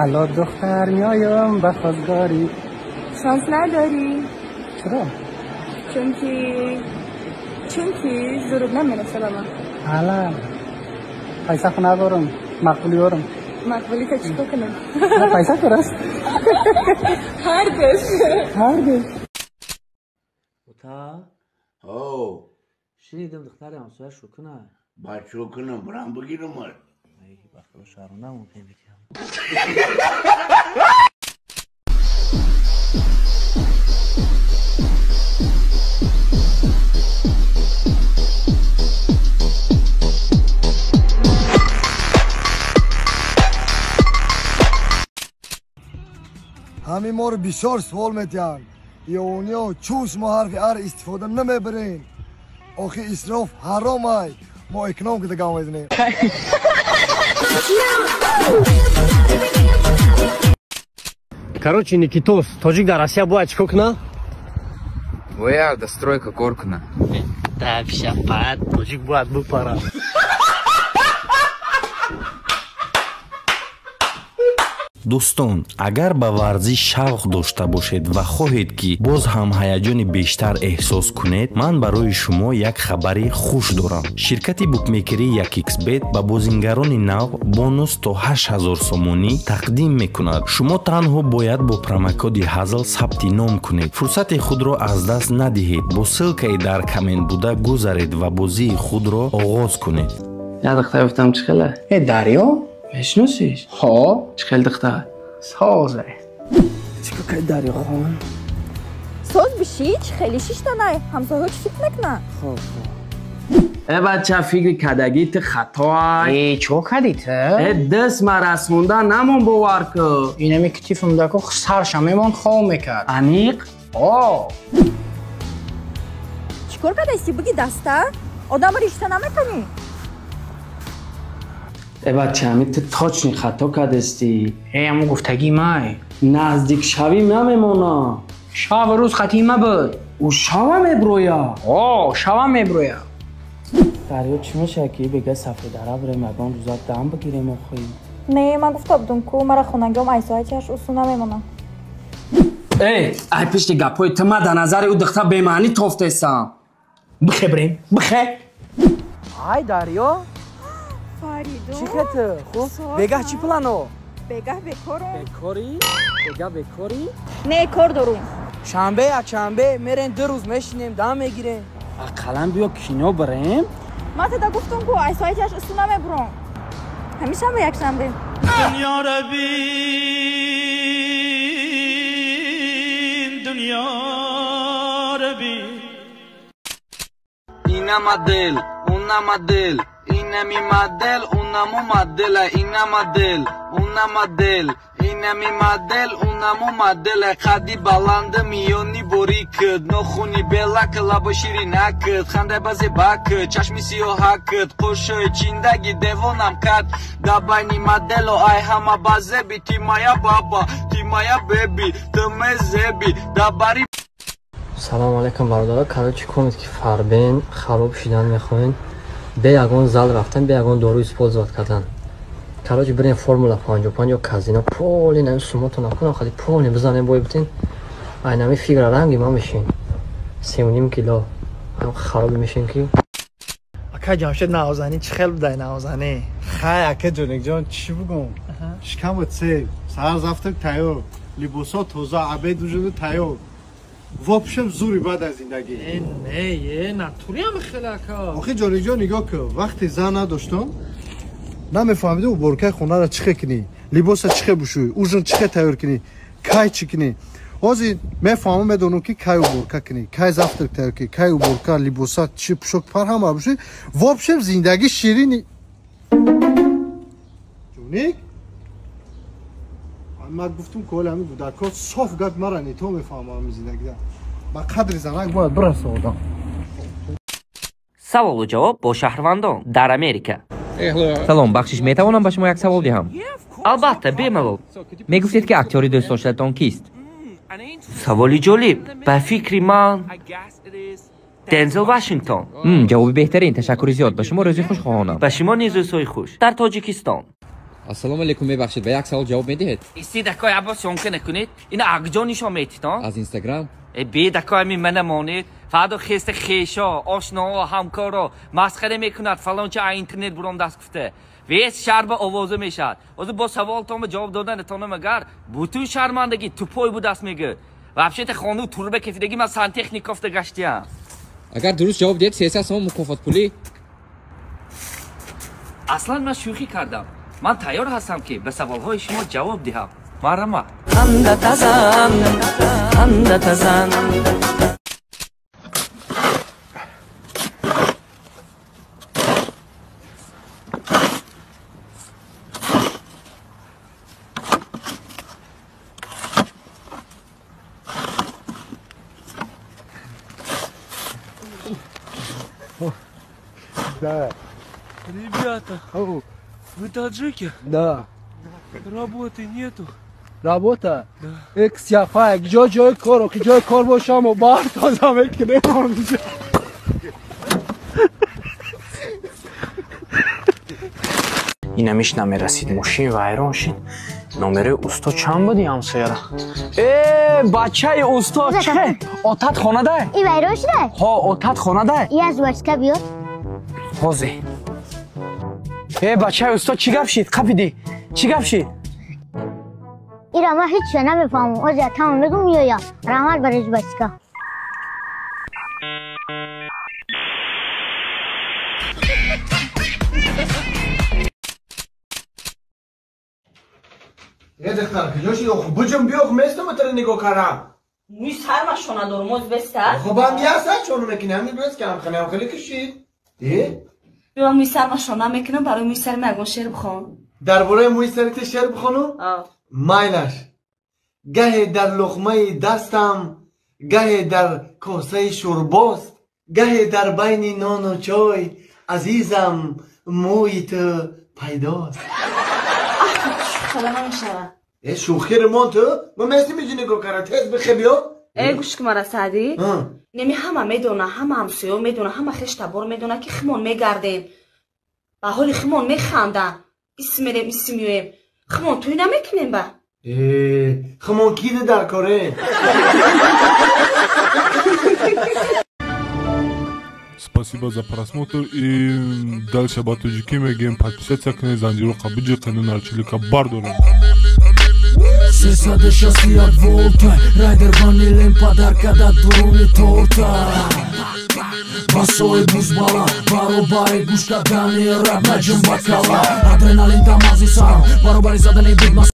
Алло духтар меоям ба хостгорӣ. Шанс надорӣ. Чаро? Чунки зурут намераса ба ман. Ала пайса ху надорам, мақбулӣ дорам. Мақбулита чӣ кор кунам? Пайса кораст. Ҳардуш. Ҳардуш. Ута? Ҳо. Шунидам духтари ҳамсоя шукуна. Ба чӯ кунам, барам бигирам. Ба худо шаҳрона мумкин бикам. Ҳамин моро бисёр суол метиҳанд. Ёниё чӯс мо ҳарфи ар истифода намебарем. Охи исроф ҳаром ай. Мо эконом кида гам мезанем. Короче, Никитос, тоҷик дар Россия бояд чӣ кор кунад? Бояд да стройка кор кунад. Да пшапат, тоҷик бояд бипарад. Дӯстон, агар ба варзиш шавқ дошта бошед ва хоҳед, ки боз ҳам ҳаяҷони бештар эҳсос кунед, ман барои шумо як хабари хуш дорам. Ширкати букмекерии 1xBet ба бозингарони нав бонус то 8000 сомонӣ тақдим мекунад. Шумо танҳо бояд бо промокоди ҳазл сабти ном кунед. Фурсати худро аз даст надиҳед. Бо ссылкаи дар коммент буда гузаред ва бозии худро оғоз кунед. Як духтар гуфтам, чӣ хеле? Э, Дарё? Мешиносиш? Ҳо. Чӣ хел духтар? Созе. Чӣ кор кардӣ, Дарёхон? Соз бишӣ, чӣ хеле шиштанай? Ҳамсояҳо чӣ фикр мекунанд? Хоб, хоб. Э бача, фикри кардагӣ ту хатоай. Э, чӣ кардӣ ту? Э, даст ма расонда намон, бовар ку. Инами китифумдаку сарша мемон, хов мекард. Аниқ? О. Чӣ кор кардасти, буги даста? Одамро ришта наметонӣ? Э бача, ами ту точно хато кардасти. Э, аму гуфтагӣ май. Наздикшавӣ намемона. Шаб рӯз хатии ма буд. Ӯ шава меброя. О, шава меброя. Дарё, чӣ мешавад, ки бега Сафедара бирем, ягон рӯзак дам бигирем охи? Не, ман гуфта будум ку, мара хонагиҳом ай соати 8 усу намемонам. Э, ай пишти гапҳои ту ма дар назари ӯ духтар бемаънӣ тофтесам. Бихе бирем, бихе. Ай, Дарё? Фаридун. Чӣ хету? Хуб? Бегаҳ чӣ плано? Бегаҳ бекорум. Бекорӣ? Бегаҳ бекорӣ? Не, кор дорум. Шанбе, якшанбе мерем, 2 рӯз мешинем, дам мегирем. Ақаллан биё кино бирем. Ман тада гуфтум ку, ай соати 8 усу намебурам. Ҳамин шанбе, якшанбе. Дунёро бин, дунёро бин. Ина модел, уна модел, инами модел, унамо модела, ина модел, уна модел, инами модел, унамо модела. Қадди баланди, миёни борик, нохуни белак, лабо ширинак, ханда ба зебак, чашми сиёҳак, қӯшои чиндаги девонам кард. Да байни модело ай ҳама ба зеби, ти моя баба, ти моя беби, ту мезеби, да бари. Салому алайкум, бародаро. Короче, кунед ки фарбен хароб шидан мехоҳен, бе ягон зал рафтан, бе ягон дору использовать кардан. Короче, бирем Формула 55 ё казино, поли нами сумото накунам, хали поли бизанем, бой битин. Айнами фигра ранги ман мешин. 3.5 кило. Ҳам хароб мешин ки. Ака Ҷамшед, навозанӣ чӣ хел будай, навозанӣ? Хай, ака Ҷонекҷон, чӣ бугум? Шикаму цел, саҳар завтрак тайёр, либосҳо тоза, обед ужину тайёр. В общем, зури баъд аз зиндагӣ. Э, не, е, натуриам хеле, ака. Охи Ҷонекҷон, нигоҳ кун, вақте зан надоштам, намефаҳмидам уборкаи хонаро чӣ хел кунӣ, либоса чӣ хел бушӯӣ, ужин чӣ хел тайёр кунӣ, кай чӣ кунӣ. Ҳозир мефаҳмам, медонам, ки кай уборка кунӣ, кай завтрак тайёр кунӣ, кай уборка, либоса чӣ пӯшок пар ҳама бушӯӣ. В общем, зиндагӣ ширини. Ҷоник, ман гуфтум, ки ҳоли ҳамин кӯдакҳо соф гап мара нето мефаҳмам, ҳамин зиндагида ба қадри занак бояд бираса одам. Саволу ҷавоб бо шаҳрвандон дар Америка. Салом, бахшиш, метавонам ба шумо як савол диҳам? Албатта, бемалол. Мегуфтед, ки актёри дӯстдоштаатон кист? Саволи ҷолиб. Ба фикри ман, Дензел Вашингтон. Ҷавоби беҳтарин, ташаккури зиёд. Ба шумо рӯзи хуш хоҳонам. Ба шумо низ рӯзҳои хуш. Дар Тоҷикистон. Ассалому алайкум, мебахшед, ба як савол ҷавоб медиҳед? Исти дакой аббос ёнка накунед. Ина акҷо нишон метид, Аз Инстаграм. Э бедакой ми мана монед. Фардо хеста хешо, ошноҳо, ҳамкоро масхара мекунад, фалонча а интернет буром даст гуфта. Вес шарба овоза мешавад. Ҳозир бо саволтонба ҷавоб дода натонам агар, бутун шармандагӣ тупой будаст мегӯ. Вообще-то хону турба кефидагӣ ман сантехникофта гаштиям. Агар дуруст ҷавоб диҳед, 300 сомон мукофотпулӣ. Аслан ман шӯхӣ кардам. Ман тайёр ҳастам ки ба саволҳои шумо ҷавоб диҳам. Марҳамат. Да. Ребята, вы таджики? Да. Работы нету. Работа? Да. Экс яфа, ҷо ҷои кор, ки ҷои кор бошам, бар тоза мекунем. Инамиш намерасид, мошин вайрон шид. Номерои усто чанд буди ҳамсояра? Э, бачаи усто че? Отат хонадай? И вайрон шудай? Ҳо, отат хонадай? И аз вачка биёр. Ҳозе. Э, бачаи усто чӣ гап шид? Қапидӣ? Чӣ гап шид? Ира ман ҳеҷ чиз намефаҳмам. Ҳозир тамом мегум меоям. Раҳмат барои жвачка. Э духтар, куҷо шид? Оху буҷум биё, местам тара нигоҳ карам. Мӯи сарма шона дорум, оз беста? Хуб ҳам яса чону мекунӣ, ҳамин бес кам хали ҳам хали кушид. Э? Биё мӯи сарма шона мекунам, барои мӯи сарма ягон шеър бихон. Дар бораи мӯи сари ту шеър бихонум? Майлаш. Гаҳе дар луқмаи дастам, гаҳе дар косаи шӯрбост, гаҳе дар байни нону чой, азизам, мӯи ту пайдост. Шӯхала намешавад. Э шӯхиро мон ту? Ман местим иҷи нигоҳ кара, тез бихе биё. Э гӯш ки мара Саъдӣ. Неми ҳама медона, ҳама ҳамсоё медона, ҳама хештабор медона ки химон мегардем. Ба ҳоли химон механданд. Ис мерем, ис меоем. Химон тӯй намекунем ба? Э, химон кида дар коре? Спасибо за просмотр и дальше ба тоҷикӣ мегӯем подписаться кунед, занҷиро қабиҷи нарчилика бардорем. 361 волта, райдер ванилем подарка да дуруни торта. Басои бузбала, баробари гӯш кардани раб наҷум ба кала. Адреналин дамази сарам, баробари задани бигма.